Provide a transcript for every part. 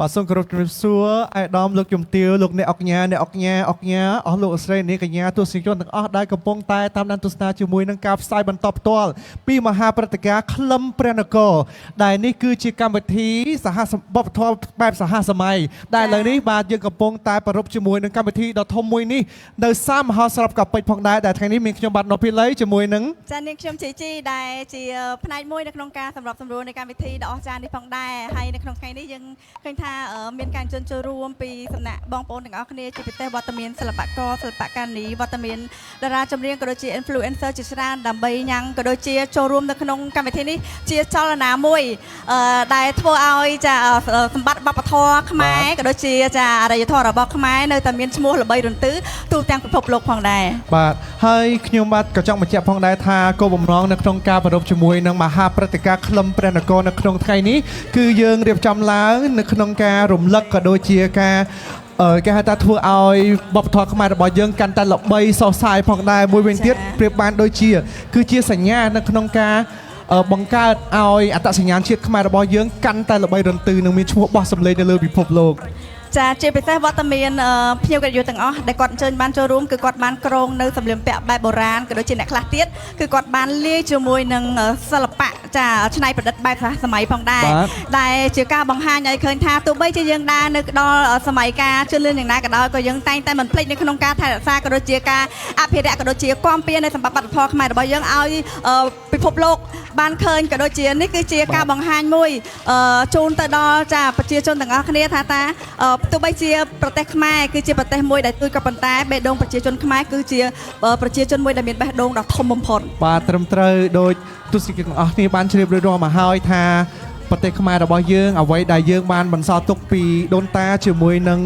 បាទសូមគោរពជំរាបសួរអាយដាមលោកជំទាវលោកអ្នកអុកញ៉ាអ្នកអុកញ៉ាអុកញ៉ាអស់លោកអស្រីនាងកញ្ញាទស្សនិកជនទាំងអស់ដែលកំពុងតែតាមដានទស្សនាជាមួយនឹងការផ្សាយបន្តផ្ទាល់ពីមហាព្រឹត្តិការណ៍ក្លឹមព្រះនគរដែលនេះគឺជាកម្មវិធីសហសមវប្បធម៌បែបសហសម័យដែលឥឡូវនេះបាទយើងកំពុងតែប្រារព្ធជាមួយនឹងកម្មវិធីដ៏ធំមួយនេះនៅសាលមហោស្រពកោះពេជ្រផងដែរដែលថ្ងៃនេះមានខ្ញុំបាទនភីលីជាមួយនឹង ចានាងខ្ញុំជីជីដែលជាផ្នែកមួយនៅក្នុងការសម្របសម្រួលនៃកម្មវិធីដ៏អស្ចារ្យនេះផងដែរហើយនៅក្នុងថ្ងៃនេះយើងឃើញថាមានការអញ្ជើញចូលរួមពីសំណាក់បងប្អូនទាំងអស់គ្នាជាពិសេសវត្តមានសិល្បករសិល្បករនីវត្តមានតារាចម្រៀងក៏ដូចជា influencer ជាច្រើនដើម្បីញ៉ាំងក៏ដូចជាចូលរួមនៅក្នុងកម្មវិធីនេះជាចលនាមួយដែលធ្វើឲ្យចាសម្បត្តិវប្បធម៌ខ្មែរក៏ដូចជាចាអរិយធម៌របស់ខ្មែរនៅតែមានឈ្មោះល្បីរន្ទឺទូទាំងពិភពលោកផងដែរ បាទហើយខ្ញុំបាទក៏ចង់បញ្ជាក់ផងដែរថាគោលបំណងនៅក្នុងការប្រារព្ធជាមួយនឹងមហាព្រឹត្តិការណ៍ក្លឹមព្រះនគរនៅក្នុងថ្ងៃនេះគឺយើងរៀបចំឡើងនៅក្នុងការរំលឹកក៏ដូចជាការគេហៅថាធ្វើឲ្យវប្បធម៌ខ្មែររបស់យើងកាន់តែល្បីសុសសាយផងដែរមួយវិញទៀត ចា៎ ប្រៀបបានដូចជា គឺជាសញ្ញានៅក្នុងការបង្កើតឲ្យអត្តសញ្ញាណជាតិខ្មែររបស់យើងកាន់តែល្បីរន្ទឺនិងមានឈ្មោះបោះសម្លេងនៅលើពិភពលោក ចាជាពិសេសវត្តមានភ្ញៀវកិត្តិយសទាំងអស់ដែលគាត់អញ្ជើញបានចូលរួមគឺគាត់បានក្រងនៅសម្លៀកបំពាក់បែបបុរាណក៏ដូចជាអ្នកខ្លះទៀតគឺគាត់បានលាយជាមួយនឹងសិល្បៈចាច្នៃប្រឌិតបែបសហសម័យផងដែរ បាទ ដែលជាការបង្ហាញឲ្យឃើញថាទោះបីជាយើងដើរនៅដល់សម័យកាលជឿនលឿនយ៉ាងណាក៏ដោយក៏យើងតែងតែមិនភ្លេចនៅក្នុងការថែរក្សាក៏ដូចជាការអភិរក្សក៏ដូចជាគាំពារនៅសម្បត្តិវប្បធម៌ខ្មែររបស់យើងឲ្យពិភពលោកបានឃើញក៏ដូចជានេះគឺជាការបង្ហាញមួយជូនទៅដល់ចាប្រជាជនទាំងអស់គ្នាថាតាទោះបីជាប្រទេសខ្មែរគឺជាប្រទេសមួយដែលទូចក៏ប៉ុន្តែបេះដូងប្រជាជនខ្មែរគឺជាប្រជាជនមួយដែលមានបេះដូងដ៏ធំបំផុត បាទត្រឹមត្រូវដោយទស្សនិកជនទាំងអស់គ្នាបានជ្រាបរួចរាល់មកហើយថាប្រទេសខ្មែររបស់យើងអ្វីដែលយើងបានបន្សល់ទុកពីដូនតាជាមួយនឹ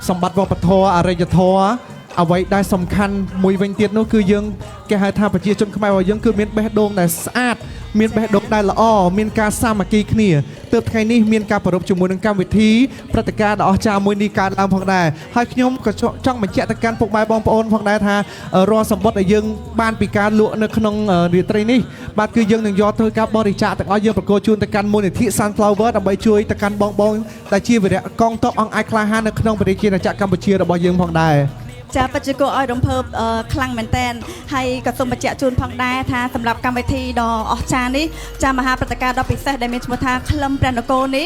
ងសម្បត្តិវប្បធម៌អរិយធម៌អ្វីដែលសំខាន់មួយវិញទៀតនោះគឺយើងគេហៅថាប្រជាជនខ្មែររបស់យើងគឺមានបេះដូងដែលស្អាតមានបេះដូងដែលល្អមានការសាមគ្គីគ្នាទើបថ្ងៃនេះមានការប្រារព្ធជាមួយនឹងកម្មវិធីព្រឹត្តិការណ៍ដ៏អស្ចារ្យមួយនេះកើតឡើងផងដែរហើយខ្ញុំក៏ចង់បញ្ជាក់ទៅកាន់ពុកម៉ែបងប្អូនផងដែរថារាល់សម្បត្តិដែលយើងបានពីការលក់នៅក្នុងរាត្រីនេះបាទគឺយើងនឹងយកធ្វើការបរិច្ចាគទាំងអស់យើងប្រគល់ជូនទៅកាន់មូលនិធិ Sunflower ដើម្បីជួយទៅកាន់បងបងដែលជាវីរៈកងទ័ពអង្គអាចក្លាហាននៅក្នុងប្រជាណាចក្រកម្ពុជារបស់យើងផងដែរ ចាពិតជាគួរឲ្យរំភើបខ្លាំងមែនទែនហើយក៏សូមបញ្ជាក់ជូនផងដែរថាសម្រាប់កម្មវិធីដ៏អស្ចារ្យនេះចាមហាព្រឹត្តិការណ៍ដ៏ពិសេសដែលមានឈ្មោះថាក្លឹមព្រះនគរនេះ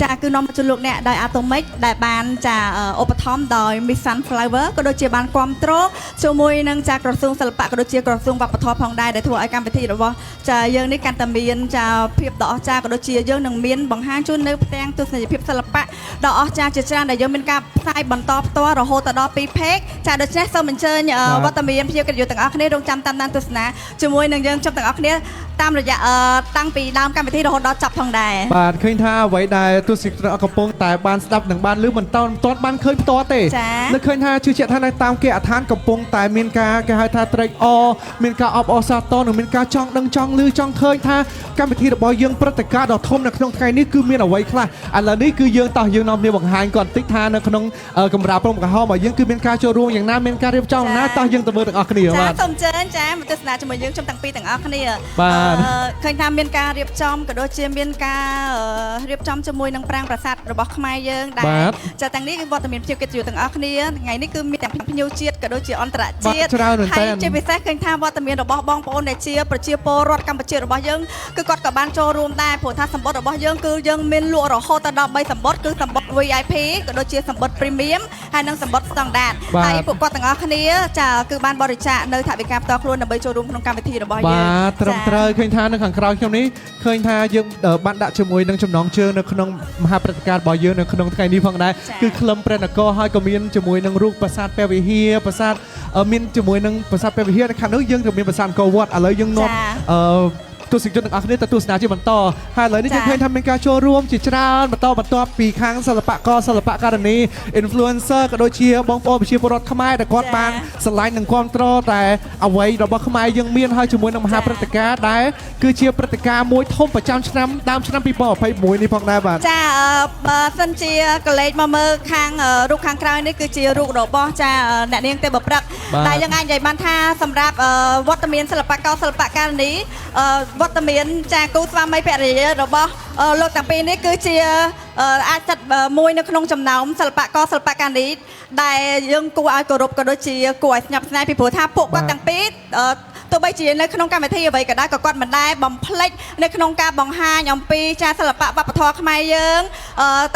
ចាគឺនាំមកជូនលោកអ្នកដោយ Atomic ដែលបានចាឧបត្ថម្ភដោយ Miss Sunflower ក៏ដូចជាបានគ្រប់គ្រងជាមួយនឹងចាក្រសួងសិល្បៈក៏ដូចជាក្រសួងវប្បធម៌ផងដែរដែលធ្វើឲ្យកម្មវិធីរបស់ចាយើងនេះកាន់តែមានចាភាពដ៏អស្ចារ្យក៏ដូចជាយើងនឹងមានបង្ហាញជូននៅផ្ទាំងទស្សនីយភាពសិល្បៈដ៏អស្ចារ្យជាច្រើនដែលយើងមានការផ្សាយបន្តផ្ទាល់រហូតដល់2 page ចាដូច្នេះសូមអញ្ជើញ បាទ វត្តមានភ្ញៀវកិត្តិយសទាំងអស់គ្នារងចាំតាមដានទស្សនាជាមួយនឹងយើងចុះទាំងអស់គ្នាតាមរយៈតាំងពីដើមកម្មវិធីរហូតដល់ចប់ផងដែរ បាទឃើញថាអ្វីដែលទស្សនិកជនកំពុងតែបានស្ដាប់និងបានឮមិនតន់មិនទាន់បានឃើញផ្ទាល់ទេ ចា៎ នៅឃើញថាជឿជាក់ថានៅតាមគេអដ្ឋានកំពុងតែមានការគេហៅថាត្រេកអរមានការអបអរសាទរនិងមានការចង់ដឹងចង់ឮចង់ឃើញថាកម្មវិធីរបស់យើងព្រឹត្តិការណ៍ដ៏ធំនៅក្នុងថ្ងៃនេះគឺមានអ្វីខ្លះឥឡូវនេះគឺយើងតោះយើងនាំគ្នាបង្ហាញគាត់បន្តិចថានៅក្នុងកម្រាលព្រំក្រហមរបស់យើងគឺមានការចូលរួមយ៉ាងណាមានការរៀបចំយ៉ាងណាតោះយើងទៅមើលទាំងអស់គ្នា ចា បាទ សូមអញ្ជើញចាមកទស្សនាជាមួយយើងខ្ញុំទាំងពីរទាំងអស់គ្នា បាទ ឃើញថាមានការរៀបចំក៏ដូចជាមានការរៀបចំជាមួយនឹងប្រាង្គប្រាសាទរបស់ខ្មែរយើងដែល បាទ ចាទាំងនេះគឺវត្តមានភ្ញៀវកិត្តិយសទាំងអស់គ្នាថ្ងៃនេះគឺមានទាំងភ្ញៀវជាតិក៏ដូចជាអន្តរជាតិ បាទច្រើនមែនទែន ហើយជាពិសេសឃើញថាវត្តមានរបស់បងប្អូនដែលជាប្រជាពលរដ្ឋកម្ពុជារបស់យើងគឺគាត់ក៏បានចូលរួមដែរព្រោះថាសម្បត្តិរបស់យើងគឺយើងមានលក់រហូតដល់3សម្បត្តិគឺសម្បត្តិ VIP ក៏ដូចជាសម្បត្តិ Premium ហើយនិងសម្បត្តិ Standard បាទ ហើយពួកគាត់ទាំងអស់គ្នាចាគឺបានបរិច្ចាគនៅថវិកាផ្ទាល់ខ្លួនដើម្បីចូលរួមក្នុងកម្មវិធីរបស់យើង បាទត្រឹមត្រូវឃើញថានៅខាងក្រោយខ្ញុំនេះឃើញថាយើងបានដាក់ជាមួយនឹងចំណងជើងនៅក្នុងមហាព្រឹត្តិការណ៍របស់យើងនៅក្នុងថ្ងៃនេះផងដែរគឺក្លឹមព្រះនគរហើយក៏មានជាមួយនឹងរូបប្រាសាទព្រះវិហារប្រាសាទមានជាមួយនឹងប្រាសាទព្រះវិហារនៅខាងនោះយើងក៏មានប្រាសាទអង្គរវត្តឥឡូវយើងនាំអឺទស្សនិកជនទាំងអស់គ្នាទៅទស្សនាជាបន្តហើយឥឡូវនេះយើងឃើញថាមានការចូលរួមជាច្រើនបន្តបន្ទាប់ពីខាងសិល្បករសិល្បករនី influencer ក៏ដូចជាបងប្អូនប្រជាពលរដ្ឋខ្មែរដែលគាត់បាន ស្រឡាញ់និងគ្រប់គ្រងតែអ្វីរបស់ខ្មែរយើងមានហើយជាមួយនឹងមហាព្រឹត្តិការណ៍ដែលគឺជាព្រឹត្តិការណ៍មួយធំប្រចាំឆ្នាំដើមឆ្នាំ2021នេះផងដែរបាទ ចាបើសិនជាកលេចមកមើលខាងរូបខាងក្រោយនេះគឺជារូបរបស់ចាអ្នកនាងទេពព្រឹក បាទ តែយើងអាចនិយាយបានថាសម្រាប់វត្តមានសិល្បករសិល្បករនី វត្តមានចាគូស្វាមីភរិយារបស់លោកទាំងពីរនេះគឺជាអាចស្ថិតមួយនៅក្នុងចំណោមសិល្បករសិល្បករនេះដែលយើងគួរឲ្យគោរពក៏ដូចជាគួរឲ្យស្ញប់ស្នេហ៍ពីព្រោះថាពួកគាត់ទាំងពីរទោះបីជានៅក្នុងកម្មវិធីអ្វីក៏ដោយក៏គាត់មិនដែលបំភ្លេចនៅក្នុងការបង្ហាញអំពីចាសិល្បៈវប្បធម៌ខ្មែរយើង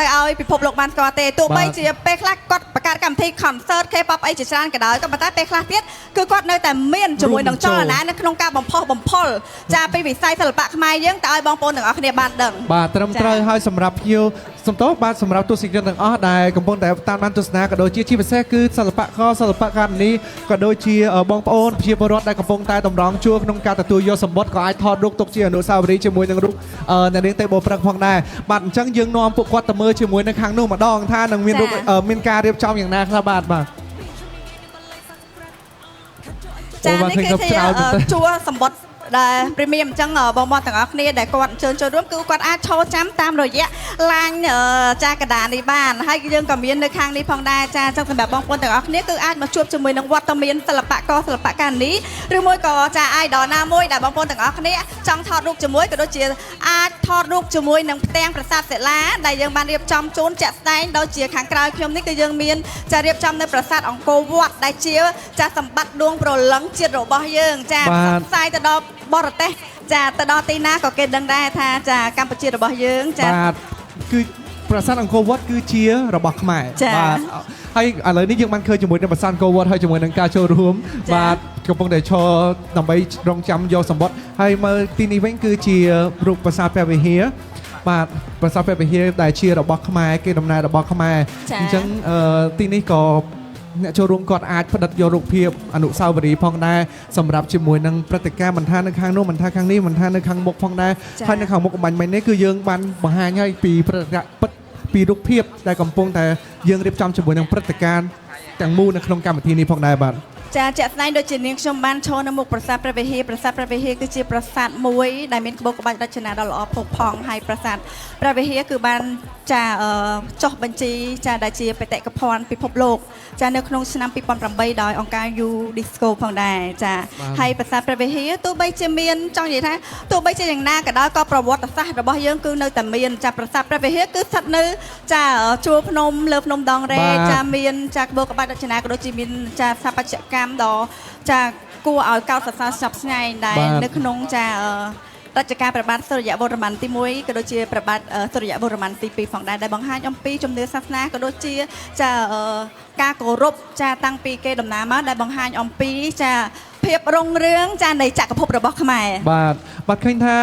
ទៅឲ្យពិភពលោកបានស្គាល់ទេទោះបីជាពេលខ្លះគាត់បង្កើតកម្មវិធី concert K-pop អីជាច្រើនក៏ដោយក៏ប៉ុន្តែពេលខ្លះទៀតគឺគាត់នៅតែមានជាមួយនឹងចលនានៅក្នុងការបំផុសបំផុលចាពីវិស័យសិល្បៈខ្មែរយើងទៅឲ្យបងប្អូនទាំងអស់គ្នាបានដឹង បាទត្រឹមត្រូវហើយសម្រាប់ភ្ញៀវសំទោសបាទសម្រាប់ទស្សនិកជនទាំងអស់ដែលកំពុងតែតាមដានទស្សនាក៏ដូចជាជាពិសេសគឺសិល្បករសិល្បករនេះក៏ដូចជាបងប្អូនប្រជាពលរដ្ឋដែលកំពុងតែតម្រង់ជួរក្នុងការទទួលយកសម្បត្តិក៏អាចថតរូបទុកជាអនុស្សាវរីយ៍ជាមួយនឹងរូបអ្នកនាងទេបូព្រឹកផងដែរបាទអញ្ចឹងយើងនាំពួកគាត់ទៅមើលជាមួយនៅខាងនោះម្ដងថានឹងមានរូបមានការរៀបចំយ៉ាងណាខ្លះបាទបាទ ចានេះគឺជាជួរសម្បត្តិដែល premium អញ្ចឹងបងប្អូនទាំងអស់គ្នាដែលគាត់អញ្ជើញចូលរួមគឺគាត់អាចឈរចាំតាមរយៈឡាញចាកដានេះបានហើយយើងក៏មាននៅខាងនេះផងដែរចាអញ្ចឹងសម្រាប់បងប្អូនទាំងអស់គ្នាគឺអាចមកជួបជាមួយនឹងវត្តមានសិល្បករសិល្បករនេះឬមួយក៏ចា idol ណាមួយដែលបងប្អូនទាំងអស់គ្នាចង់ថតរូបជាមួយក៏ដូចជាអាចថតរូបជាមួយនឹងផ្ទាំងប្រាសាទសិលាដែលយើងបានរៀបចំជូនជាក់ស្ដែងដូចជាខាងក្រោយខ្ញុំនេះគឺយើងមានចារៀបចំនៅប្រាសាទអង្គរវត្តដែលជាចាសម្បត្តិដួងព្រលឹងជាតិរបស់យើងចាផ្សាយទៅដល់បរទេសចាទៅដល់ទីណាក៏គេដឹងដែរថាចាកម្ពុជារបស់យើងចា បាទគឺប្រាសាទអង្គរវត្តគឺជារបស់ខ្មែរបាទហើយឥឡូវនេះយើងបានឃើញជាមួយនឹងប្រាសាទអង្គរវត្តហើយជាមួយនឹងការចូលរួមបាទកំពុងតែឈរដើម្បីរងចាំយកសម្បត្តិហើយមើលទីនេះវិញគឺជារូបប្រាសាទព្រះវិហារបាទប្រាសាទព្រះវិហារដែលជារបស់ខ្មែរគេដំណើររបស់ខ្មែរអញ្ចឹងទីនេះក៏អ្នកចូលរួមគាត់អាចផ្ដិតយករូបភាពអនុស្សាវរីយ៍ផងដែរសម្រាប់ជាមួយនឹងព្រឹត្តិការណ៍មិនថានៅខាងនោះមិនថាខាងនេះមិនថានៅខាងមុខផងដែរហើយនៅខាងមុខអំបញ្ញមិញនេះគឺយើងបានបង្ហាញឲ្យពីព្រឹត្តិការណ៍ពិតពីរូបភាពដែលកំពុងតែយើងរៀបចំជាមួយនឹងព្រឹត្តិការណ៍ទាំងមូលនៅក្នុងកម្មវិធីនេះផងដែរបាទ ចាជាក់ស្ដែងដូចជានាងខ្ញុំបានឈរនៅមុខប្រាសាទព្រះវិហារប្រាសាទព្រះវិហារគឺជាប្រាសាទមួយដែលមានក្បូរក្បាច់រចនាដ៏ល្អផូរផង់ហើយប្រាសាទព្រះវិហារគឺបានចាចុះបញ្ជីចាដែលជាបេតិកភណ្ឌពិភពលោកចានៅក្នុងឆ្នាំ2008ដោយអង្គការ UNESCO ផងដែរចាហើយប្រាសាទព្រះវិហារទោះបីជាមានចង់និយាយថាទោះបីជាយ៉ាងណាក៏ដោយក៏ប្រវត្តិសាស្ត្ររបស់យើងគឺនៅតែមានចាប្រាសាទព្រះវិហារគឺស្ថិតនៅចាជួរភ្នំលើភ្នំដងរ៉េចាមានចាក្បូរក្បាច់រចនាក៏ដូចជាមានចាស្ថាបត្យកម្មដ៏ចាគួរឲ្យកោតសរសើរស្ញប់ស្ញែងដែរនៅក្នុងចារជ្ជកាលព្រះបាទសូរ្យវរ្ម័នទី1ក៏ដូចជាព្រះបាទសូរ្យវរ្ម័នទី2ផងដែរដែលបង្ហាញអំពីជំនឿសាសនាក៏ដូចជាចាការគោរពចាតាំងពីគេដំណើរមកដែលបង្ហាញអំពីចាភាពរុងរឿងចានៃចក្រភពរបស់ខ្មែរ បាទបាទឃើញថា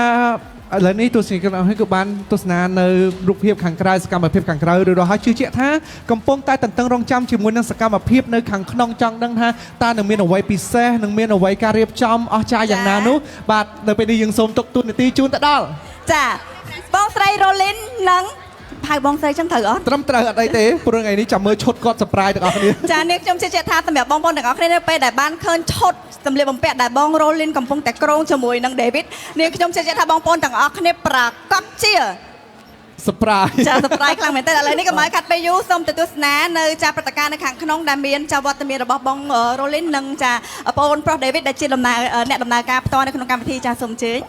ឥឡូវនេះទស្សនិកជនអស់គឺបានទស្សនានៅរូបភាពខាងក្រៅសកម្មភាពខាងក្រៅឬរហ័សជឿជាក់ថាកំពុងតែតន្ទឹងរង់ចាំជាមួយនឹងសកម្មភាពនៅខាងក្នុងចង់ដឹងថាតើនឹងមានអ្វីពិសេសនឹងមានអ្វីការរៀបចំអស្ចារ្យយ៉ាងណានោះបាទនៅពេលនេះយើងសូមទុកទូនាទីជូនទៅដល់ ចាបងស្រីរ៉ូលីននិងហៅបងស្រីចឹងត្រូវអត់ ត្រឹមត្រូវអត់អីទេព្រោះថ្ងៃនេះចាំមើលឈុតគាត់ surprise ទាំងអស់គ្នា ចានេះខ្ញុំជឿជាក់ថាសម្រាប់បងប្អូនទាំងអស់គ្នានៅពេលដែលបានឃើញឈុតសម្លៀកបំពាក់ដែលបងរ៉ូលីនកំពុងតែក្រងជាមួយនឹងដេវីតនេះខ្ញុំជឿជាក់ថាបងប្អូនទាំងអស់គ្នាប្រាកដជា surprise ចា surprise ខ្លាំងមែនទែនឥឡូវនេះកុំឲ្យខាត់ពេលយូរសូមទៅទស្សនានៅចាព្រឹត្តិការណ៍នៅខាងក្នុងដែលមានចាវត្តមានរបស់បងរ៉ូលីននិងចាបងប្អូនប្រុសដេវីតដែលជាដំណើរអ្នកដំណើរការផ្ទាល់នៅក្នុងកម្មវិធីចាសូមអញ្ជើញ